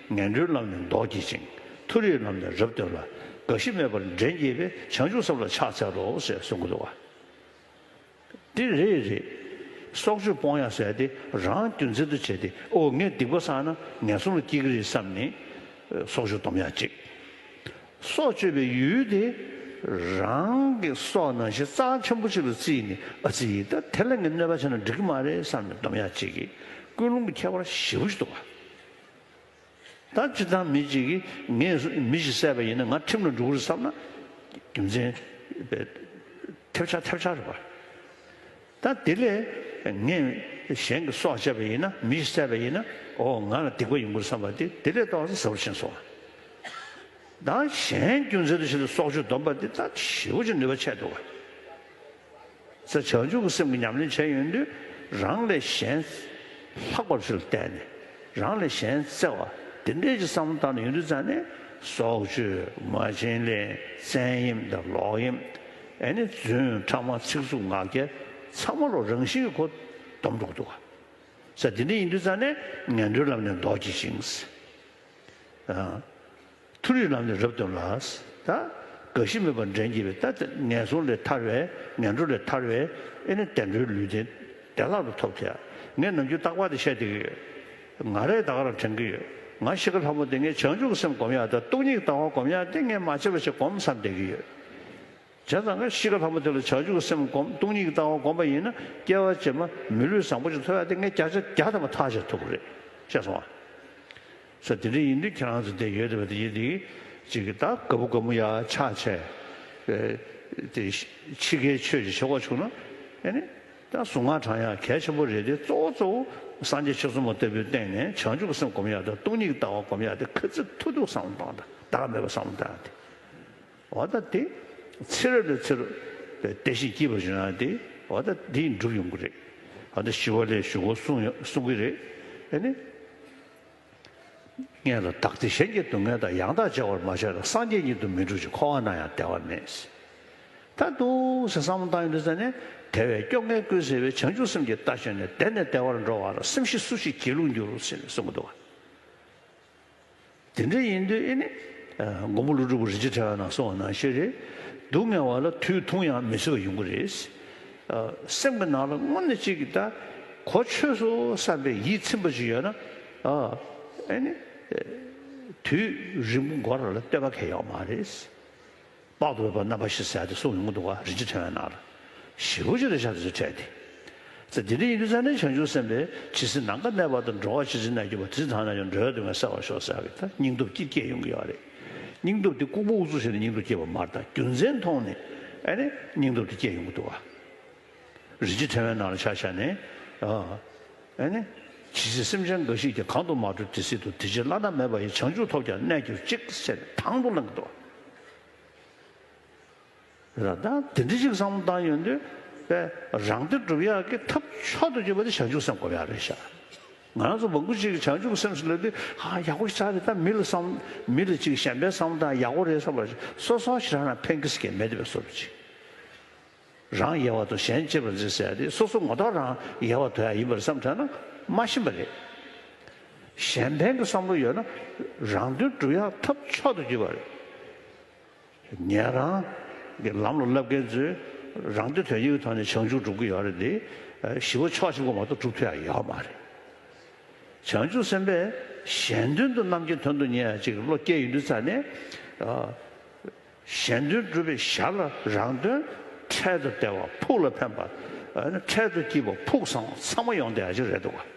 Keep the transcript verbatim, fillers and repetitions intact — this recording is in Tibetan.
ངན་འགྲོའི་ལམ་ནི་མདོག་བགྱིད་ཅིང་། མཐོ་རིས་ལམ་ནི་རབ་སྟོན་ལ། རྒ་ཤི་མེད་པར་འདྲེན་བགྱིད་པའི། བྱང་ཆུབ་སེམས་ལ་ཕྱག་འཚལ་ལོ་ཞེས་གསུང་གི་འདུག་བ། འདི་རེད་རེད། སྲོག་གཅོད་སྤོང་ཡག་ཟེར་ཏེ་རང་རྒྱུ་མཚན་དུ་བྱས་ཏེ། ཨོ་ངས་སྡིག་པ་བསགས་ན་ངན་སོང་ལ་སྐྱེ་གི་རེད་བསམ་ནས་སྲོག་གཅོད་སྡོམ་ཡག་གཅིག་སྲོག་གཅོད་པའི་ཡུལ་དེ་རང་གི་སྲོག་ནང་བཞིན་རྩ་ཆེན་པོ་ཅིག་ལ་བརྩིས་ནས། ཨ་ཙི་ད་དེ་ལ་ངས་གནོད་པ་བྱས་ན་འགྲིག་གི་མ་རེད་བསམ་ནས་སྡོམ་ཡག་གཅིག་གི་ཀུན་སློང་གི་ཁྱད་པར་ཞེ་པོ་ཅིག་འདུག་བ། ད་སྤྱིར་བཏང་མི་གཅིག་གིས་ངས་མི་ཞིག་བསད་པ་ཡིན་ན་ང་ཁྲིམས་ལ་འགྲོ་གི་རེད་བསམ་ན་རྒྱུ་མཚན་ཐེབས་ཆག་ཐེབས་ཆག་རེད་པ། ད་དེ་ལས་ངས་གཞན་གྱི་སྲོག་བཅད་པ་ཡིན་ན། མི་ཞིག་བསད་པ་ཡིན་ན། ཨོ་ང་ལ་སྡིག་པ་ཡོང་གི་རེད་བསམ་པ་དེ་དེ་ལས་ཏོག་ཙམ་ཟབ་པོ་ཕྱིན་སོང་། ད་གཞན་རྒྱུ་མཚན་དུ་བྱས་ནས་སྲོག་གཅོད་སྡོམ་པ་འདི་ད་ཞེ་པོ་ཅིག་ནུས་པ་ཆེ་འདུག་ག་ས་བྱང་ཆུབ་ཀྱི་སེམས་ཀྱི་ཉམས་ལེན་བྱས་ཡོང་དུས་རང་ལས་གཞན་ལྷག་པར་ཕྱིར་བལྟས་ནས། རང་ལས་གཞན་བརྩེ་བ་དེ་འདྲས་ཀྱི་བསམ་བློ་བཏང་ནས་ཡོང་དུས་ཙང་ནས། སྲོག་གཅོད། མ་བྱིན་ལེན། བཙན་གཡེམ་དང་ལོག་གཡེམ། ཨེ་ནི་རྫུན། ཕྲ་མ། ཚིག་རྩུབ། ངག་འཁྱལ། ཚང་མ་རོ་རང་བཞིན་གྱི་ཁོ་སྡོམ་འགྲོ་གི་འདུག་ག་ས་དེ་འདྲས་ཡིན་དུས་ཙང་ནས་ངན་འགྲོའི་ལམ་ནི་མདོག་བགྱིད་ཅིང་། མཐོ་རིས་ལམ་ནི་རབ་སྟོན་ལ། ད་རྒ་ཤི་མེད་པར་འདྲེན་བགྱིད་པའི། ད་ངན་སོང་ལས་ཐར་བའི། ངན་འགྲོ་ལས་ཐར་བའི་ཨེ་ནི་བདེ་འགྲོའི་ལུས་རྟེན་བདེ་བླག་ཏུ་ཐོབ་ཐུབ་ཡ། ངས་ནམ་རྒྱུན་རྟག་པར་དེ་བཤད་བསྡད་ཀྱི་ཡོད། ང་རས་ད་ག་རང་དྲན་གྱི་ཡོད། ང་ཤི་ཁ་ལྷག་པ་དེ་ངས་བྱང་ཆུབ་ཀྱི་སེམས་སྒོམ་ཡ་དང་སྟོང་ཉིད་ཀྱི་ལྟ་བ་སྒོམ་ཡ་དེ་ངས་མ་བྱས་པ་ཞིག་སྒོམ་བསམ་བསྡད་ཀྱི་ཡོད། བྱས་ཙང་ང་ཤི་ཁ་ལྷག་པ་དེ་ལ་བྱང་ཆུབ་ཀྱི་སེམས་སྒོམ། སྟོང་ཉིད་ཀྱི་ལྟ་བ་སྒོམ་པ་ཡིན་ན་སྐྱེ་བ་རྗེས་མ་མི་ལུས་བཟང་པོ་ཞིག་ཐོབ་ཡ་དེ་ངས་བརྒྱ་ཆ་བརྒྱ་ཐམ་པ་ཐག་བཅད་ཐུབ་ཀྱི་རེད། ཤེས་སོང་ཨ། ས་དེ་འདྲ་ཡིན་དུས་ཁྱེད་རང་ཚོ་དེ་ཡོད་བསྡད་པ་དེ་ཡིན་དུས་ཅིག་གི་ད་དགའ་པོ་དགའ་མོ་ཡ་ཆགས་བྱས། དེ་ཕྱི་རྒྱལ་ཆོས་ཀྱི་ཆོས་གོ་བྱུང་ན་ཨེ་ནི་ད་གཟུངས་སྔགས་བགྲང་ཡ་གལ་ཆེན་པོ་རེད་དེ། གཙོ་བོ་གཙོ་བོ་སངས་རྒྱས་ཆོས་ཚོགས་མ་ལྟ་བུའི་སྟེང་ནས་བྱང་ཆུབ་ཀྱི་སེམས་སྒོམ་ཡ་དང་སྟོང་ཉིད་ཀྱི་ལྟ་བ་སྒོམ་ཡ་དེ་ག་ཚོད་ཐུབ་ཐུབ་བསམ་བློ་བཏང་དང་། ད་ག་མེད་པ་བསམ་བློ་བཏང་ཡ་དེ། འོ་ད་དེ་ཚེ་རབས་ནས་ཚེ་རབས་བདེ་ཞིང་སྐྱིད་པར་བྱུང་ཡ་དེ། འོ་ད་དེ་འགྲུབ་ཡོང་གི་རེད། འོ་ད་ཞི་བ་ལྷས་ཞུ་གོ་གསུང་ཡོད་གསུང་གི་རེད། ཨེ་ནི། སྔོན་ལ་བདག་བདེ་གཞན་གྱི་སྡུག་བསྔལ་དང་། ཡང་དག་བྱ་བར་མ་བྱས་ལ། སངས་རྒྱས་ཉིད་དུ་མི་འགྲུབ་ཅིང་། འཁོར་བ་ན་ཡང་བདེ་བ་མེད། ད་འདུག་སེ་བསམ་བློ་བཏང་ཡོང་དུས་ཙ་ནས། དེ་བས་སྐྱོ་ངལ་ཀུན་སེལ་བའི། བྱང་ཆུབ་སེམས་ཀྱི་རྟ་ཞོན་ནས། བདེ་ནས་བདེ་བར་འགྲོ་བ་ལ། སེམས་ཤེས་སུ་ཞིག་སྒྱིད་ལུག་འགྱུར། ཟེར་ནས་གསུང་གི་འདུག་བ། དེ་འདྲ་ཡིན་དུས་ཨེ་ནི། མགོན་པོ་ཀླུ་སྒྲུབ་རིན་ཆེན་ཕྲེང་བའི་ནང་གསུངས་པ་ནང་བཞིན་རེད། སྡུག་བསྔལ་བ་ལ་དུས་ཐུང་ཡང་མི་བཟོད་པ་ཡོང་གི་རེད། སེམས་ཀྱི་ནང་ལ་དངོས་གནས་གཅིག་གི་ད་གོ་ཆོད་སོང་བསམ་པའི་ཡིད་ཚིམ་པ་ཅིག་ཡོད་ན། ཨེ་ནི། དུས་རིང་པོ་འགོར་བ་ལ་ལྟོས་པ་གང་ཡང་ཡོད་མ་རེད། དཔག་ཏུ་མེད་པ་རྣམ་པ་བཞི་ཟེར་ཏེ་གསུངས་ཡོང་གི་འདུག་ག་རིན་ཆེན་ཕྲེང་བའི་ནང་ལ། ཞེ་པོ་ཅིག་རེད་ཤག་དེ་ཚོ་འཕྲད་དེ། ཙི་དེ་འདྲ་ཡིན་དུས་ཙ་ནས་བྱང་ཆུབ་སེམས་དཔས། ཇི་སྲིད་ནམ་མཁའ་གནས་པ་དང་། འགྲོ་བ་ཇི་སྲིད་གནས་གྱུར་པ། དེ་སྲིད་ཐ་ན་ཡང་འགྲོ་བའི་སྡུག་བསྔལ་བསལ་བར་ཤོག་ཟེར་བའི་ད་སྙིང་སྟོབས་ཀྱིས་སྐྱེ་ཡོང་གི་ཡོད་རེད། སྙིང་སྟོབས་དེ་ལྐུགས་པ་ཨུ་ཚུགས་བྱས་ནས་སྙིང་སྟོབས་སྐྱེས་པ་མ་རེད། ད་རྒྱུ་མཚན་མཐོང་ནས་ཨེ་ནི་སྙིང་སྟོབས་དེ་སྐྱེ་ཡོང་གི་འདུག་ག་རིན་ཆེན་ཕྲེང་བའི་ནང་ལ་ཆ་བཞག་ནས། ཨ་ཨེ་ནི། ཇི་སྲིད་སེམས་ཅན་འགའ་ཞིག་ཀྱང་། གང་དུ་མ་གྲོལ་དེ་སྲིད་དུ། དེ་ཕྱིར་བླ་ན་མེད་པ་ཡི། བྱང་ཆུབ་ཐོབ་ཀྱང་གནས་གྱུར་ཅིག་ཟེར་ནས་དང་དུ་བླངས་ཀྱི་འདུག་ག་ར། ད་དེ་འདྲ་ཅིག་བསམ་བློ་བཏང་ཡོང་དུས་པས་རང་དོན་སྒྲུབ་ཡག་གི་ཐབས་མཆོག་ཏུ་གྱུར་པ་དེ་བྱང་ཆུབ་སེམས་སྒོམ་ཡག་རེད་ཤག་ང་རང་ཚོ་མང་པོ་ཅིག་གིས་བྱང་ཆུབ་སེམས་ཟེར་ལབ་དུས། ཨ་ཡག་པོ་ཞེ་དྲག་རེད། ད་མི་ལ་བསམ། མི་ལ་ཅིག་གཞན་པའི་བསམ་བློ་བཏང་ཡག་པོ་རེད་བསམ་པ། སོ་སོ་ཞེ་དྲག་རང་ཕན་གི་སི་ཀེ་མེད་དེ་བས་སོ་རུ་ཅིག་རང་ཡལ་བ་དང་གཞན་གཅེས་པར་མཛད་ཟེར་ཡ་དེ། སོ་སོ་ངོ་ཐོག་རང་ཡལ་བ་དོར་ཡ་ཡིན་པར་བསམ་དྲགས་ན་མ་ཤེས་པ་རེད། གཞན་ཕན་གྱི་བསམ་བློ་ཡོད་ན་རང་དོན་སྒྲུབ་ཡག་ཐབས་མཆོག་ཏུ་གྱུར་པ་རེད། ཉན་རང་གི་ལམ་ལ་བསླབ་མཁན་ཚོས་རང་བདེ་དོན་གཉེར་གྱི་ཐོག་ནས་བྱང་ཆུབ་སྒྲུབ་ཀྱི་ཡོད་རེད་དེ། ཞི་བ་ཕྱོགས་གཅིག་པོ་མ་གཏོགས་སྒྲུབ་ཐུབ་ཡ་ཡོད་མ་རེད། བྱང་ཆུབ་སེམས་དཔས་གཞན་དོན་དུ་རྣམས་ཀྱི་དོན་དུ་གཉེར་ཡ་ཅིག་བློ་སྐྱེས་ཡོང་དུས་ཙ་ནས། གཞན་དོན་སྒྲུབ་པའི་ཞར་ལ་རང་དོན་འཕྲལ་དུ་བདེ་བ་ཕུགས་ལ་ཕན་པ། འཕྲལ་དུ་སྐྱིད་པ་ཕུགས་བཟང་ཚང་མ་ཡོང་བསྡད་ཡ་ཅིག་རེད་འདུག་ག